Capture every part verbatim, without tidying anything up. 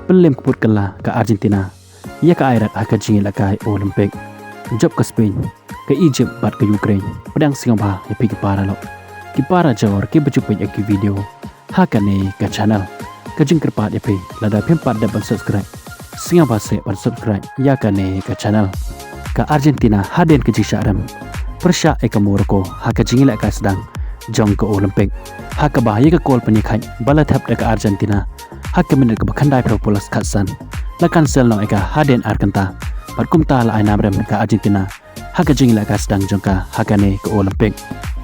pynlem kput kylla ka Argentina ïa ka Iraq ha ka jingïalehkai Olympic. Jop ka Spain, ka Egypt bad ka Ukraine. Pdiang sngewbha ïa phi ki para lok, ki para jor kiba ju peit ïa ki video ha kane ka channel. Ka jingkyrpad ïa phi, lada phim pat dep ban subscribe, sngewbha seh ban subscribe ïa kane ka channel. Ka Argentina hadien ka jingshah rem pyrshah ïa ka Morocco ha ka jingïalehkai sdang jong ka Olympic, ha kaba ïa ka kol pynïakhaid ba la thep da ka Argentina ha ka minit kaba khyndai phew plus khatsan, la cancel noh ïa ka hadien ar kynta. Bad kumta la ai nam rem ïa ka Argentina ha ka jingïalehkai sdang jong ka ha kane ka Olympic.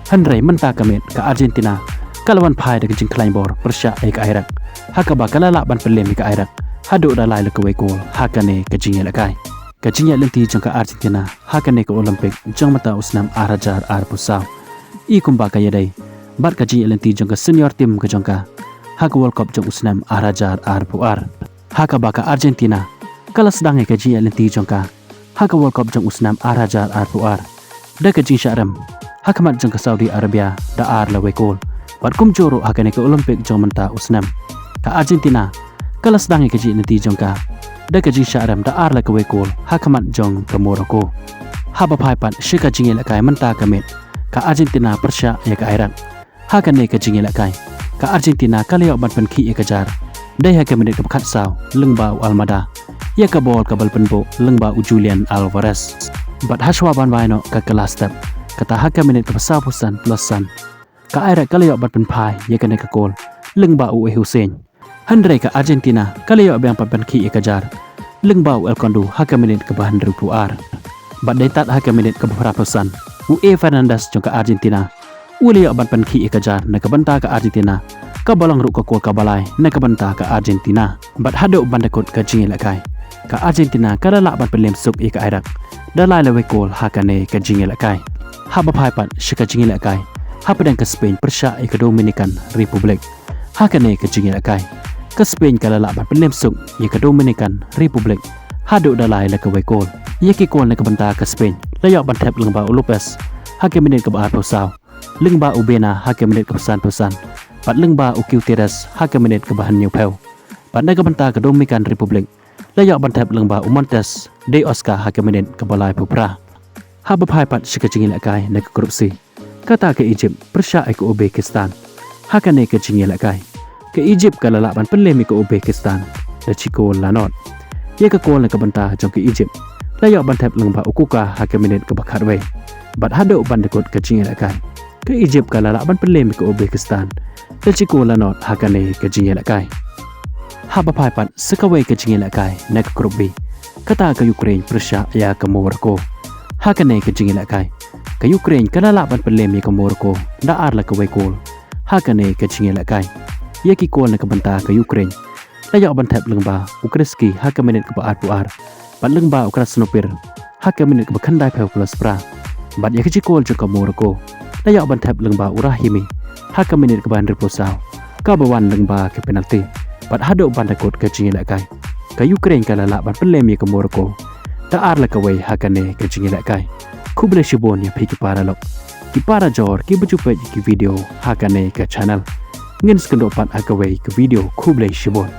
Hynrei mynta ka miet ka Argentina ka la wan phai da ka jingkhlaiñ bor pyrshah ïa ka Iraq, ha kaba ka la lah ban pynlem ïa ka Iraq haduh da lai la kawei kol ha kane ka jingïalehkai. Ka jingïaid lynti jong ka Argentina ha kane ka Olympic jong mynta u snem ar hajar arphew saw i kumba ka ïadei bad ka jingïaid lynti jong ka senior team ka jong ka ha ka World Cup jong u snem ar hajar arphew ar. Ha kaba ka Argentina ka la sdang ïa ka jingïaid lynti jong ka ha ka World Cup jong u snem ar hajar arphew ar da ka jingshah rem ha khmat jong ka Saudi Arabia da ar la wei kol. Bad kumjuh ruh ha kane ka Olympic jong mynta u snem, ka Argentina ka la sdang ïa ka jingïaid lynti jong ka da ka jingshah rem da ar la kawei kol ha khmat jong ka Morocco. Haba phai pat sha ka jingïalehkai mynta ka miet, ka Argentina pyrshah ïa ka Iraq ha kane ka jingïalehkai. Ka Argentina ka la ïoh ban pynkhih ïa ka jar dei ha ka minit kaba khatsaw lyngba u Almada ïa ka bol kaba la pynbuh lyngba u Julian Alvarez. Bad hashwa ban wai noh ka kylla step, kata ha ka minit kaba sawphew san plus san, ka Iraq ka la ïoh ban pynphai ïa kane ka kol lyngba u Hussein. Hynrei ka Argentina ka la ïoh biang pat ban khih ïa ka jar lyngba u El Kondo ha ka minit kaba hynriewphew ar. Bad dei tad ha ka minit kaba phraphew san, u E Fernandez jong ka Argentina u la ïoh ban pynkhih ïa ka jar na ka bynta ka Argentina, kaba long ruh ka kol kaba lai na ka bynta ka Argentina. Bad haduh ban da kut ka jingïalehkai, ka Argentina ka la lah ban pynlem suk ïa ka Iraq da lai la wei kol ha kane ka jingïalehkai. Haba phai pat sha ka jingïalehkai hapdeng ka Spain pyrshah ïa ka Dominican Republic ha kane ka jingïalehkai, ka Spain ka la lah ban pynlem suk ïa ka Dominican Republic haduh da lai la kawei kol. Ïa ki kol na ka bynta ka Spain la ïoh ban thep lyngba u Lopez ha ka minit kaba arphew saw, lyngba u Baena ha ka minit kaba sanphew san, bad lyngba u Gutierrez ha ka minit kaba hynñiewphew. Bad na ka bynta ka Dominican Republic la ïoh ban thep lyngba u Montes de Oca ha ka minit kaba laiphew phra. Haba phai pat sha ka jingïalehkai na ka Group C, kata ka Egypt pyrshah ïa ka Uzbekistan ha kane ka jingïalehkai. Ka Egypt ka la lah ban pynlem ïa ka Uzbekistan da shi kol la nod. Ïa ka kol na ka bynta jong ka Egypt la ïoh ban thep lyngba u Kuka ha ka minit kaba khatwei. Bad haduh ban da kut ka jingïalehkai, ka Egypt ka la lah ban pynlem ïa ka Uzbekistan da shi kol la nod ha kane ka jingïalehkai. Haba phai pat sha kawei ka jingïalehkai na ka Group B, kata ka Ukraine pyrshah ïa ka Morocco ha kane ka jingïalehkai. Ka Ukraine ka la lah ban pynlem ïa ka Morocco da ar la kawei kol ha kane ka jingïalehkai. Ïa ki kol na ka bynta ka Ukraine la ïoh ban thep lyngba u Kreski ha ka minit kaba arphew ar, bad lyngba u Krasnopir ha ka minit kaba khyndaiphew plus phra. Bad ïa ka shi kol jong ka Morocco la ïoh ban thep lyngba u Rahimi ha ka minit kaba hynriewphew saw, kaba wan lyngba ka penalty. Bad haduh ban da kut ka jingïalehkai, ka Ukraine ka la lah ban pynlem ïa ka Morocco da ar la kawei ha kane ka jingïalehkai. Khublei shibun ïa phi ki para lok, ki para jor kiba ju peit ïa ki video ha kane ka channel. Ngin sa ïakynduh pat ha kawei ka video. Khublei shibun.